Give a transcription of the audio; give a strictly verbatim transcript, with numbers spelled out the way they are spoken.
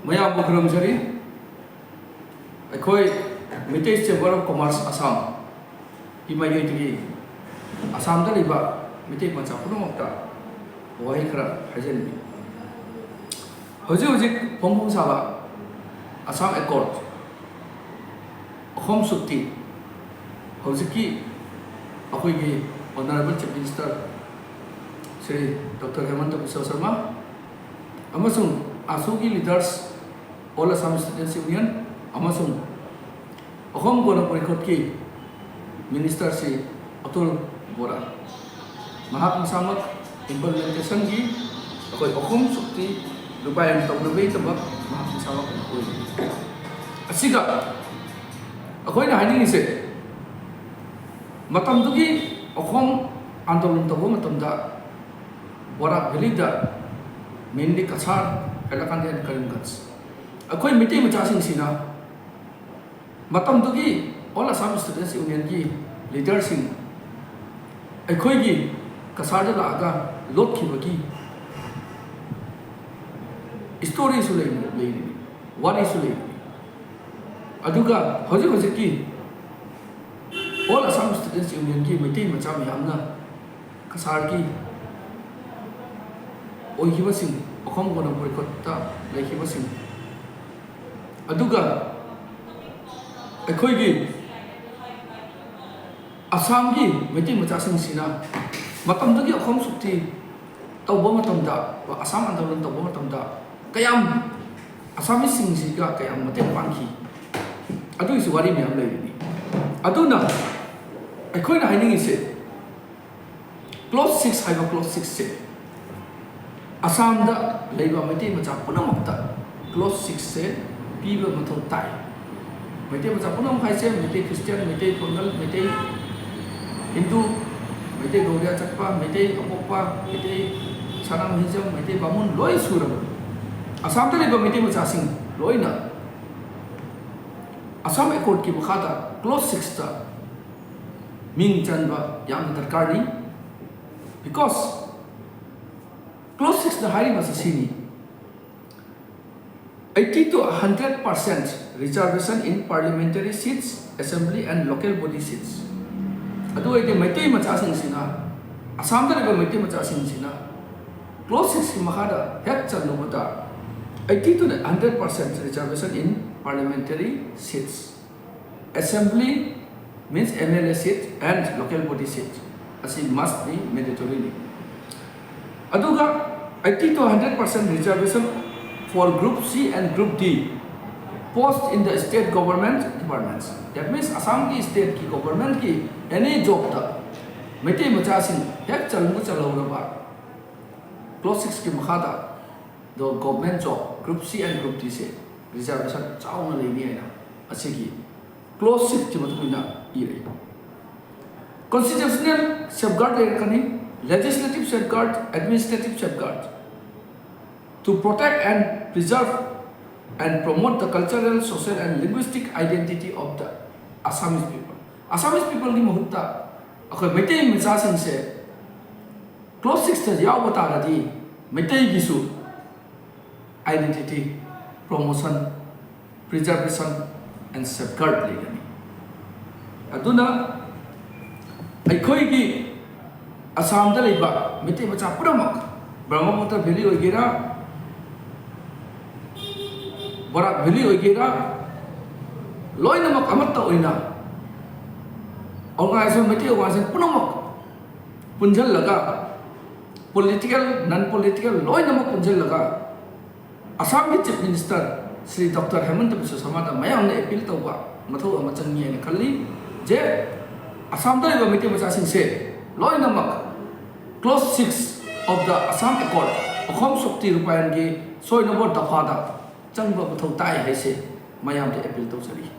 ꯃꯌꯥꯝꯕꯨ ꯈꯨꯔꯨꯝꯖꯔꯤ꯫ ꯑꯩꯈꯣꯏ Meitei Chamber of Commerce Assam ꯒꯤ ꯃꯥꯏꯀꯩꯗꯒꯤ ꯑꯁꯥꯝꯗ ꯂꯩꯕ ꯃꯤꯇꯩ ꯃꯆꯥ ꯄꯨꯝꯅꯃꯛꯇ ꯋꯥꯍꯩ ꯈꯔ ꯍꯥꯏꯖꯅꯤꯡꯏ꯫ ꯍꯧꯖꯤꯛ ꯍꯧꯖꯤꯛ ꯐꯣꯡ ꯐꯣꯡ ꯁꯥꯕ Assam Accord, ꯑꯈꯣꯝ ꯁꯨꯛꯇꯤ, ꯍꯧꯖꯤꯛꯀꯤ ꯑꯩꯈꯣꯏꯒꯤ Honourable Chief Minister Shri doctor Himanta Biswa Sarma ꯑꯃꯁꯨꯡ AASU ꯒꯤ leaders, All Assam Students Union ꯑꯃꯁꯨꯡ ꯑꯈꯣꯝ ꯒꯣꯅ ꯄꯔꯤꯈꯠꯀꯤ Minister ꯁ꯭ꯔꯤ ꯑꯇꯨꯜ ꯕꯣꯔꯥ, ꯃꯍꯥꯛ ꯃꯁꯥꯃꯛ implementation ꯒꯤ ꯑꯩꯈꯣꯏ ꯑꯈꯣꯝ ꯁꯨꯛꯇꯤ ꯔꯨꯄꯥꯌꯟ ꯇꯧꯅꯕꯒꯤꯗꯃꯛ ꯃꯍꯥꯛ ꯃꯁꯥꯃꯛ ꯑꯣꯏꯔꯤ꯫ ꯑꯁꯤꯒ ꯑꯩꯈꯣꯏꯅ ꯍꯥꯏꯅꯤꯡꯉꯤꯁꯦ, ꯃꯇꯝꯗꯨꯒꯤ ꯑꯈꯣꯝ ꯑꯥꯟꯗꯣꯂꯟ ꯇꯧꯕ ꯃꯇꯝꯗ ꯕꯣꯔꯥꯛ valid, mainly Cachar, ꯍꯥꯏꯂꯀꯥꯟꯗꯤ and Karimganj, ꯑꯩꯈꯣꯏ ꯃꯤꯇꯩ ꯃꯆꯥꯁꯤꯡꯁꯤꯅ ꯃꯇꯝꯗꯨꯒꯤ All Assam Students Union ꯒꯤ leader ꯁꯤꯡ ꯑꯩꯈꯣꯏꯒꯤ ꯀꯁꯥꯔꯗ ꯂꯥꯛꯑꯒ ꯂꯣꯠꯈꯤꯕꯒꯤ story ꯁꯨ ꯂꯩꯔꯤ, ꯂꯩꯔꯤꯅꯤ, ꯋꯥꯔꯤꯁꯨ ꯂꯩꯔꯤꯅꯤ꯫ ꯑꯗꯨꯒ ꯍꯧꯖꯤꯛ ꯍꯧꯖꯤꯛꯀꯤ All Assam Students Union ꯒꯤ ꯃꯩꯇꯩ ꯃꯆꯥ ꯃꯌꯥꯝꯅ ꯀꯁꯥꯔꯒꯤ ꯑꯣꯏꯈꯤꯕꯁꯤꯡ, ꯑꯈꯣꯝ ꯒꯣꯅ ꯄꯔꯤꯈꯠꯇ ꯂꯩꯈꯤꯕꯁꯤꯡ, ꯑꯗꯨꯒ ꯑꯩꯈꯣꯏꯒꯤ ꯑꯁꯥꯝꯒꯤ ꯃꯩꯇꯩ ꯃꯆꯥꯁꯤꯡꯁꯤꯅ ꯃꯇꯝꯗꯨꯒꯤ ꯑꯈꯣꯝ ꯁꯨꯛꯇꯤ ꯇꯧꯕ ꯃꯇꯝꯗ, ꯑꯁꯥꯝ ꯑꯟꯗꯣꯂꯟ ꯇꯧꯕ ꯃꯇꯝꯗ ꯀꯌꯥꯝ ꯑꯁꯥꯃꯤꯁꯁꯤꯡꯁꯤꯒ ꯀꯌꯥꯝ ꯃꯇꯦꯡ ꯄꯥꯡꯈꯤ, ꯑꯗꯨꯒꯤꯁꯨ ꯋꯥꯔꯤ ꯃꯌꯥꯝ ꯂꯩꯔꯤꯅꯤ꯫ ꯑꯗꯨꯅ ꯑꯩꯈꯣꯏꯅ ꯍꯥꯏꯅꯤꯡꯉꯤꯁꯦ, clause six ꯍꯥꯏꯕ clause six ꯁꯦ ꯑꯁꯥꯝꯗ ꯂꯩꯕ ꯃꯩꯇꯩ ꯃꯆꯥ ꯄꯨꯝꯅꯃꯛꯇ clause six ꯁꯦ ꯄꯤꯕ ꯃꯊꯧ ꯇꯥꯏ꯫ ꯃꯩꯇꯩ ꯃꯆꯥ ꯄꯨꯝꯅꯃꯛ ꯍꯥꯏꯁꯦ, ꯃꯩꯇꯩ ꯈ꯭ꯔꯤꯁꯇꯤꯌꯥꯟ, ꯃꯩꯇꯩ ꯄꯥꯡꯒꯜ, ꯃꯩꯇꯩ ꯍꯤꯟꯗꯨ, ꯃꯩꯇꯩ ꯒꯧꯔꯤꯌꯥ ꯆꯠꯄ, ꯃꯩꯇꯩ ꯑꯄꯣꯛꯄ, ꯃꯩꯇꯩ ꯁꯅꯥꯃꯍꯤꯖꯝ, ꯃꯩꯇꯩ ꯕꯥꯃꯨꯟ ꯂꯣꯏ ꯁꯨꯔꯕꯅꯤ꯫ ꯑꯁꯥꯝꯗ ꯂꯩꯕ ꯃꯩꯇꯩ ꯃꯆꯥꯁꯤꯡ ꯂꯣꯏꯅ Assam Accord ꯀꯤ ꯃꯈꯥꯗ clause six ꯇ ꯃꯤꯡ ꯆꯟꯕ ꯌꯥꯝꯅ ꯗꯔꯀꯥꯔꯅꯤ꯫ Because clause six ꯅ ꯍꯥꯏꯔꯤꯕꯁꯤ ꯁꯤꯅꯤ, eighty to hundred percent reservation in parliamentary seats, assembly and local body seats. ꯑꯗꯨ ꯑꯣꯏꯔꯗꯤ ꯃꯩꯇꯩ ꯃꯆꯥꯁꯤꯡꯁꯤꯅ, ꯑꯁꯥꯝꯗ ꯂꯩꯕ ꯃꯩꯇꯩ ꯃꯆꯥꯁꯤꯡꯁꯤꯅ clause sixꯀꯤ ꯃꯈꯥꯗ ꯍꯦꯛ ꯆꯜꯂꯨꯕꯗ, eighty to hundred percent reservation in parliamentary seats, assembly, means M L A seat and local body seat ꯑꯁꯤ must be, mandatoryꯅꯤ꯫ ꯑꯗꯨꯒ eighty to hundred percent reservation for group C and group D post in the state government departments, that means ꯑꯁꯥꯝꯒꯤ stateꯀꯤ governmentꯀꯤ any jobꯇ Meitei ꯃꯆꯥꯁꯤꯡ ꯍꯦꯛ ꯆꯪꯕ ꯆꯜꯍꯧꯔꯕ, clause sixꯀꯤ ꯃꯈꯥꯗ the government job group C and group Dꯁꯦ reservation ꯆꯥꯎꯅ ꯂꯩꯅꯤ ꯍꯥꯏꯅ ꯑꯁꯤꯒꯤ clause sixꯀꯤ ꯃꯇꯨꯡ ꯏꯟꯅ ꯏꯔꯛꯏ꯫ Constitutional safeguard ꯂꯩꯔꯛꯀꯅꯤ, legislative safeguard, administrative safeguard to protect and preserve and promote the cultural, social and linguistic identity of the Assamese people. Assamese peopleꯒꯤ ꯃꯍꯨꯠꯇ ꯑꯩꯈꯣꯏ Meitei ꯃꯆꯥꯁꯤꯡꯁꯦ clause sixꯇ ꯌꯥꯎꯕ ꯇꯥꯔꯗꯤ ꯃꯩꯇꯩꯒꯤꯁꯨ identity, promotion, preservation and safeguard ꯂꯩꯒꯅꯤ꯫ ꯑꯗꯨꯅ ꯑꯩꯈꯣꯏꯒꯤ ꯑꯁꯥꯝꯗ ꯂꯩꯕ ꯃꯩꯇꯩ ꯃꯆꯥ ꯄꯨꯝꯅꯃꯛ, ꯕ꯭ꯔꯍꯃꯄꯨꯇ꯭ꯔ valley ꯑꯣꯏꯒꯦꯔꯥ, ꯕꯔꯥꯛ valley ꯑꯣꯏꯒꯦꯔꯥ, ꯂꯣꯏꯅꯃꯛ ꯑꯃꯠꯇ ꯑꯣꯏꯅ organization, ꯃꯩꯇꯩ organization ꯄꯨꯝꯅꯃꯛ ꯄꯨꯟꯁꯤꯜꯂꯒ, political, non political ꯂꯣꯏꯅꯃꯛ ꯄꯨꯟꯁꯤꯜꯂꯒ ꯑꯁꯥꯝꯒꯤ Chief Minister Shri doctor ꯍꯦꯃꯟꯇ Visva ꯁꯔꯃꯥꯗ ꯃꯌꯥꯝꯅ appeal ꯇꯧꯕ ꯃꯊꯧ ꯑꯃ ꯆꯪꯉꯤ ꯍꯥꯏꯅ ꯈꯜꯂꯤ꯫ ꯖꯦ ꯑꯁꯥꯝꯗ ꯂꯩꯕ ꯃꯩꯇꯩ ꯃꯆꯥꯁꯤꯡꯁꯦ ꯂꯣꯏꯅꯃꯛ clause six of the Assam Accord, ꯑꯈꯣꯝ ꯁꯣꯛꯇꯤ ꯔꯨꯄꯥꯌꯟꯒꯤ ꯁꯣꯏꯅꯕ ꯗꯐꯥꯗ ꯆꯪꯕ ꯃꯊꯧ ꯇꯥꯏ ꯍꯥꯏꯁꯦ ꯃꯌꯥꯝꯗ appeal ꯇꯧꯖꯔꯤ꯫